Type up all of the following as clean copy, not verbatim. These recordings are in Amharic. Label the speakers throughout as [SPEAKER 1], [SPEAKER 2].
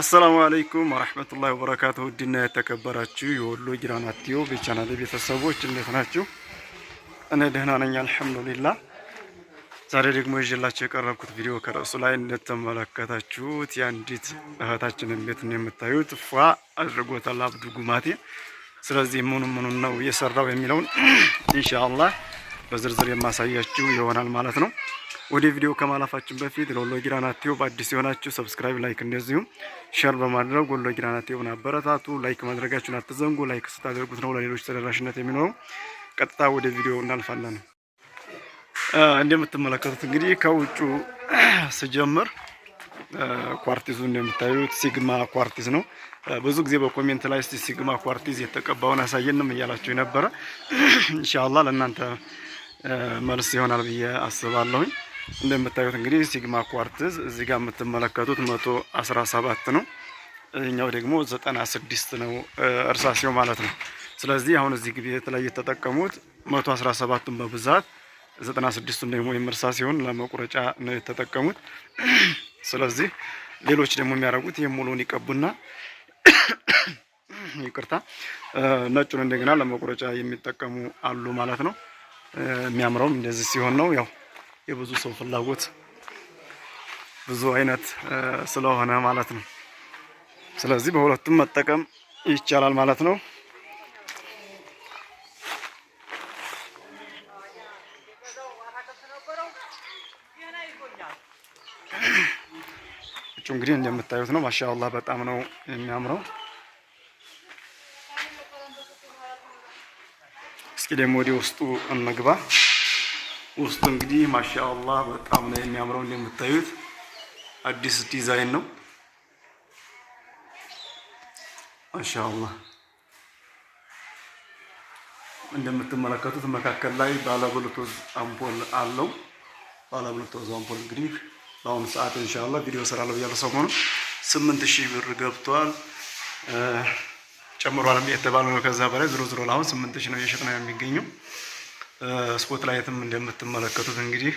[SPEAKER 1] السلام عليكم ورحمة الله وبركاته። ውድና የተከበራችሁ የወሎ ጊራና ቲዩብ የቻናል ቤተሰቦች እንዴት ናችሁ? እኔ ደህና ነኝ الحمد لله። ዛሬ ደግሞ ይዤላችሁ የቀረብኩት ቪዲዮ ከርዕሱ ላይ እንደተመለከታችሁት የአንዲት እህታችንን ቤት ነው የምታዩት። ፏ አድርጎታል አብዱ ጉማቴ። ስለዚህ ምኑ ምኑን ነው የሰራው የሚለውን إن شاء الله በዝርዝር የማሳያችሁ ይሆናል ማለት ነው። ወደ ቪዲዮ ከማለፋችን በፊት ለወሎ ጊራና ቲዩብ አዲስ የሆናችሁ subscribe፣ like እንደዚሁም share በማድረግ ወሎ ጊራና ቲዩብን አበረታቱ። Like ማድረጋችሁን አትዘንጉ። Like ስታደርጉት ነው ለሌሎች ተደራሽነት የሚኖረው። ቀጥታ ወደ ቪዲዮ እናልፋለን። እንደምትመለከቱት እንግዲህ ከውጩ ስጀምር ኳርቲዙ እንደምታዩት ሲግማ ኳርቲዝ ነው። ብዙ ጊዜ በ comment ላይ እስቲ ሲግማ ኳርቲዝ የተቀባውን አሳየንም እያላችሁ ነበረ። إن شاء الله ለእናንተ መልስ ይሆናል ብዬ አስባለሁኝ። እንደምታዩት እንግዲህ ሲግማ ኳርትዝ እዚህ ጋር የምትመለከቱት 117 ነው። እኛው ደግሞ 96 ነው እርሳሴው ማለት ነው። ስለዚህ አሁን እዚህ ቤት ላይ የተጠቀሙት 117ቱን በብዛት፣ 96ቱን ደግሞ የእርሳሴውን ለመቁረጫ ነው የተጠቀሙት። ስለዚህ ሌሎች ደግሞ የሚያደርጉት የሙሉን ይቀቡና፣ ይቅርታ፣ ነጩን እንደገና ለመቁረጫ የሚጠቀሙ አሉ ማለት ነው። የሚያምረውም እንደዚህ ሲሆን ነው። ያው የብዙ ሰው ፍላጎት ብዙ አይነት ስለሆነ ማለት ነው። ስለዚህ በሁለቱም መጠቀም ይቻላል ማለት ነው። እጩ እንግዲህ እንደምታዩት ነው። ما شاء الله በጣም ነው የሚያምረው። እስኪ ደግሞ ወደ ውስጡ እንግባ። ውስጡ እንግዲህ ما شاء الله በጣም ነው የሚያምረው። እንደምታዩት አዲስ ዲዛይን ነው። ما شاء الله እንደምትመለከቱት መካከል ላይ ባለብሉቱዝ አምፖል አለው። ባለብሉቱዝ አምፖል እንግዲህ በአሁኑ ሰዓት إن شاء الله ቪዲዮ እሰራለሁ ብያለሁ። ሰሞኑን 8,000 ብር ገብቷል። ጨምሯልም የተባለ ነው። ከዛ በላይ ዝሮ ዝሮ አሁን 8,000 ነው እየሸጥ ነው የሚገኘው። Spot light ም እንደምትመለከቱት እንግዲህ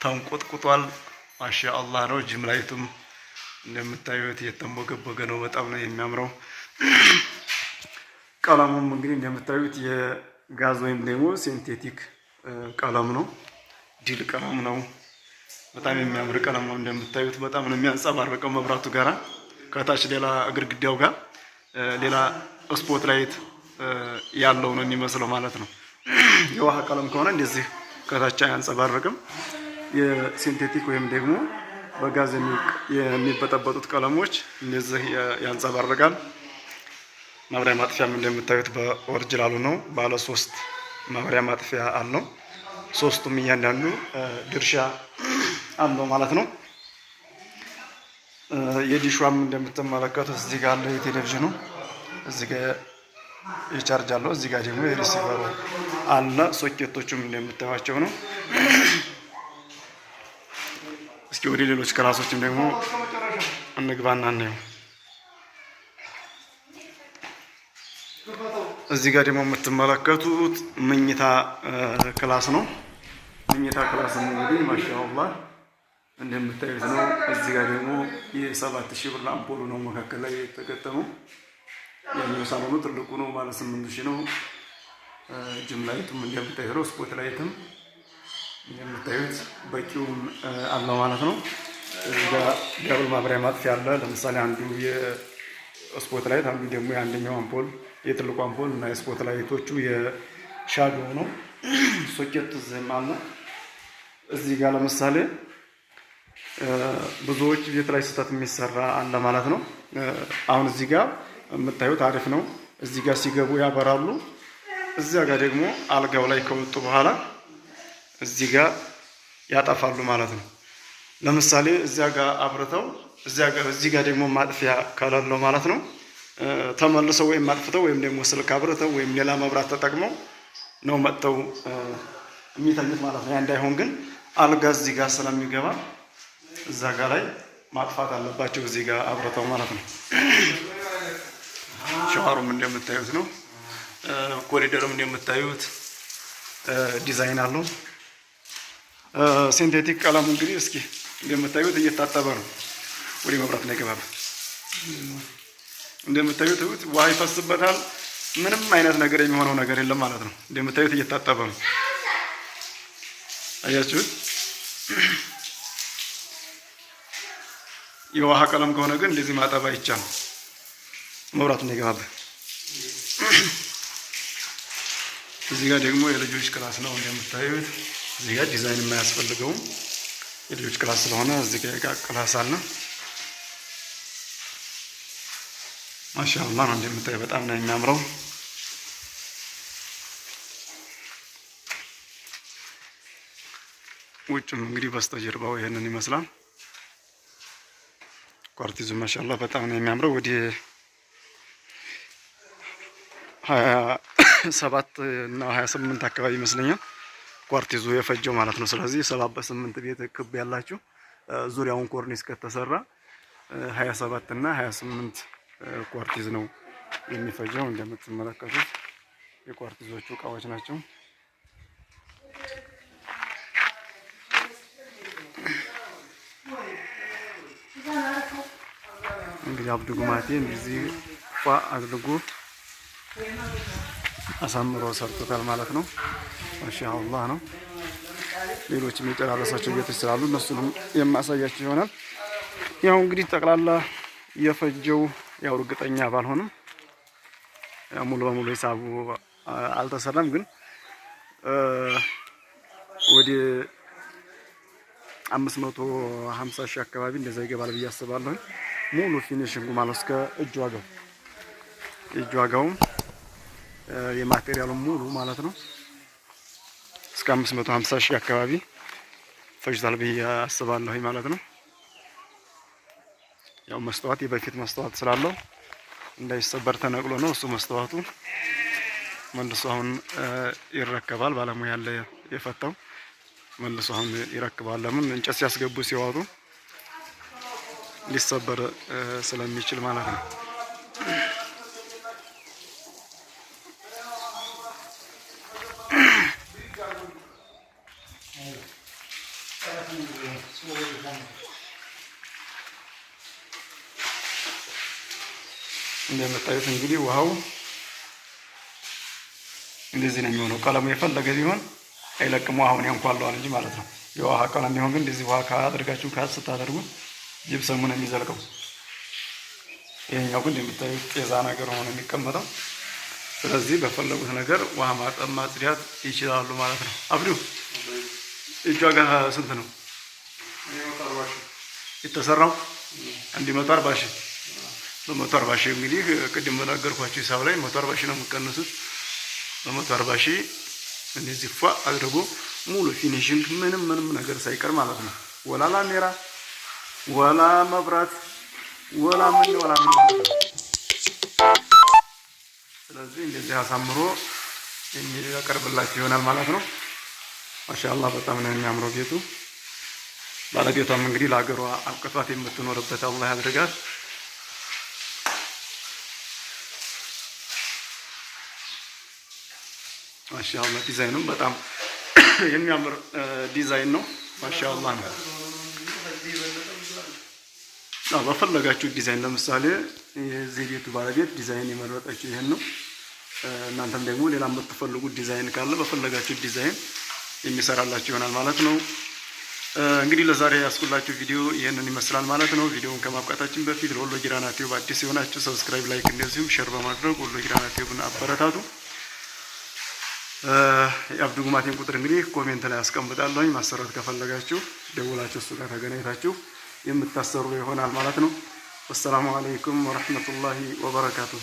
[SPEAKER 1] ተንቆጥቁጧል። ما شاء الله ነው። Dim light ኡም እንደምታዩት የተንቦገቦገ ነው። በጣም ነው የሚያምረው። ቀለሙም እንግዲህ እንደምታዩት የጋዝ ወይም ደግሞ synthetic ቀለም ነው። ዲል ቀለም ነው። በጣም የሚያምር ቀለም ነው። እንደምታዩት በጣም ነው የሚያንጸባርቀው መብራቱ ጋራ ከታች ሌላ ግድግዳው ጋር ሌላ spot light ያለው ነው የሚመስለው ማለት ነው። የውሃ ቀለም ከሆነ እንደዚህ ከታች አያንጸባርቅም። የ synthetic ወይም ደግሞ በጋዝ የሚበጠበጡት ቀለሞች እንደዚህ ያንጸባርቃል። ማብሪያ ማጥፊያም እንደምታዩት በ original ኡ ነው። ባለ ሶስት ማብሪያ ማጥፊያ አለው። ሶስቱም እያንዳንዱ ድርሻ አለው ማለት ነው። የዲሿም እንደምትመለከቱት እዚህ ጋር አለ የቴሌቪዥኑ፣ እዚህ ጋር የቻርጅ አለው፣ እዚህ ጋር ደግሞ የ receiver ኡ አለ። ሶኬቶቹም እንደምታዩቸው ነው። እስኪ ወደ ሌሎች class ኦችም ደግሞ እንግባና እናየው። እዚህ ጋር ደግሞ የምትመለከቱት መኝታ class ነው። መኝታ class እንግዲህ ما شاء الله እንደምታዩት ነው። እዚህ ጋር ደግሞ የ7,000 ብር አምፖሉ ነው መካከል ላይ የተገጠመው። ያኛው ሳሎኑ ትልቁ ነው፣ ባለ 8,000 ነው። Dim light ኡም እንደምታዩት ነው። Spot light ም እንደምታዩት በቂውም አለው ማለት ነው። እዚህ ጋር double ማብሪያ ማጥፊያ አለ። ለምሳሌ አንዱ የ spot light፣ አንዱ ደግሞ የአንደኛው አምፖል፣ የትልቁ አምፖል እና የ spot light ኦቹ የ shadow ነው። ሶኬት እዚህም አለ። እዚህ ጋር ለምሳሌ ብዙዎች ቤት ላይ ስህተት የሚሰራ አለ ማለት ነው። አሁን እዚህ ጋር የምታዩት አሪፍ ነው። እዚህ ጋር ሲገቡ ያበራሉ። እዚያ ጋር ደግሞ አልጋው ላይ ከወጡ በኋላ እዚህ ጋር ያጠፋሉ ማለት ነው። ለምሳሌ እዚያ ጋር አብርተው እዚህ ጋር ደግሞ ማጥፊያ ከሌለው ማለት ነው ተመልሰው ወይም አጥፍተው ወይም ደግሞ ስልክ አብርተው ወይም ሌላ መብራት ተጠቅመው ነው መጥተው የሚተኙት ማለት ነው። ያ እንዳይሆን ግን አልጋ እዚህ ጋር ስለሚገባ እዛ ጋር ላይ ማጥፋት አለባቸው፣ እዚህ ጋር አብርተው ማለት ነው። ሸዋሩም እንደምታዩት ነው። ኮሪደርም እንደምታዩት ዲዛይን አለው። Synthetic ቀለሙ እንግዲህ እስኪ እንደምታዩት እየታጠበ ነው። ወደ መብራት ነው የገባበት። እንደምታዩት ውሃ ይፈስበታል። ምንም አይነት ነገር የሚሆነው ነገር የለም ማለት ነው። እንደምታዩት እየታጠበ ነው። አያችሁት? የውሃ ቀለም ከሆነ ግን እንደዚህ ማጠብ አይቻልም። መብራቱ እንዳይገባበት። እዚህ ጋር ደግሞ የልጆች class ነው እንደምታዩት። እዚህ ጋር ዲዛይን የማያስፈልገውም የልጆች class ስለሆነ እዚህ ጋር የዕቃ class አለ። ማሻአላህ ነው እንደምታዩ፣ በጣም ነው የሚያምረው። ውጭም እንግዲህ በስተጀርባው ይሄንን ይመስላል። ኳርቲዙ ማሻአላህ በጣም ነው የሚያምረው። ወደ 27 እና 28 አካባቢ ይመስለኛል ኳርቲዙ የፈጀው ማለት ነው። ስለዚህ 7 በ8 ቤት ክብ ያላችሁ ዙሪያውን ኮርኒስ ከተሰራ 27 እና 28 ኳርቲዝ ነው የሚፈጀው። እንደምትመለከቱት የኳርቲዞቹ እቃዎች ናቸው። እንግዲህ አብዱ ጉማቴ እንደዚህ ፏ አድርጎ አሳምሮ ሰርቶታል ማለት ነው። ማሻአላህ ነው። ሌሎችም የጨራረሳቸው ቤቶች ስላሉ እነሱንም የማሳያቸው ይሆናል። ያው እንግዲህ ጠቅላላ የፈጀው ያው እርግጠኛ ባልሆንም ያው ሙሉ በሙሉ ሂሳቡ አልተሰራም፣ ግን ወደ 550,000 አካባቢ እንደዛ ይገባል ብዬ አስባለሁ። ሙሉ finishing ኡ ማለት እስከ እጅ ዋጋው የእጅ ዋጋውም የማቴሪያሉ ሙሉ ማለት ነው እስከ 550,000 አካባቢ ፈጅቷል ብዬ አስባለሁ ማለት ነው። ያው መስተዋት የበፊት መስተዋት ስላለው እንዳይሰበር ተነቅሎ ነው እሱ መስተዋቱ መልሶ አሁን ይረከባል። ባለሙያ ያለ የፈታው መልሶ አሁን ይረክባል። ለምን እንጨት ሲያስገቡ ሲዋጡ ሊሰበር ስለሚችል ማለት ነው። እንደምታዩት እንግዲህ ውሃው እንደዚህ ነው የሚሆነው። ቀለሙ የፈለገ ቢሆን አይለቅም፣ ውሃውን ያንኳለዋል እንጂ ማለት ነው። የውሃ ቀለም ቢሆን ግን እንደዚህ ውሃ ካደርጋችሁ ስታደርጉ ጅብሰሙ ነው የሚዘልቀው። ይሄኛው ግን እንደምታዩት ጤዛ ነገር ሆኖ የሚቀመጠው። ስለዚህ በፈለጉት ነገር ውሃ ማጠብ ማጽዳት ይችላሉ ማለት ነው። አብዱ፣ እጇ ጋር ስንት ነው የተሰራው? 140,000። በ140,000 እንግዲህ ቅድም በነገርኳችሁ ሂሳብ ላይ 140,000 ነው የምቀንሱት። በ140,000 እንደዚህ ፏ አድርጎ ሙሉ finishing ምንም ምንም ነገር ሳይቀር ማለት ነው። ወላ ላሜራ ወላ መብራት ወላ ምን ወላ ምን ማለት ነው። ስለዚህ እንደዚህ አሳምሮ የሚያቀርብላችሁ ይሆናል ማለት ነው። ማሻአላህ በጣም ነው የሚያምረው ቤቱ። ባለቤቷም እንግዲህ ለሀገሯ አብቅቷት የምትኖርበት አላህ ያድርጋት። ማሻአላህ ዲዛይኑም በጣም የሚያምር ዲዛይን ነው። ማሻአላህ ነው። አዎ በፈለጋችሁ ዲዛይን ለምሳሌ የዚህ ቤቱ ባለቤት ዲዛይን የመረጠችው ይሄን ነው። እናንተም ደግሞ ሌላ የምትፈልጉት ዲዛይን ካለ በፈለጋችሁ ዲዛይን የሚሰራላችሁ ይሆናል ማለት ነው። እንግዲህ ለዛሬ ያስኩላችሁ ቪዲዮ ይህንን ይመስላል ማለት ነው። ቪዲዮውን ከማብቃታችን በፊት ለወሎ ጊራና ቲዩብ አዲስ የሆናችሁ subscribe፣ like እንደዚሁም share በማድረግ ወሎ ጊራና ቲዩብን አበረታቱ። የአብዱ ጉማቴን ቁጥር እንግዲህ comment ላይ አስቀምጣለሁኝ። ማሰራት ከፈለጋችሁ ደውላችሁ እሱ ጋር ተገናኝታችሁ የምታሰሩ ይሆናል ማለት ነው። ወሰላሙ አለይኩም ወረህመቱላሂ ወበረካቱሁ።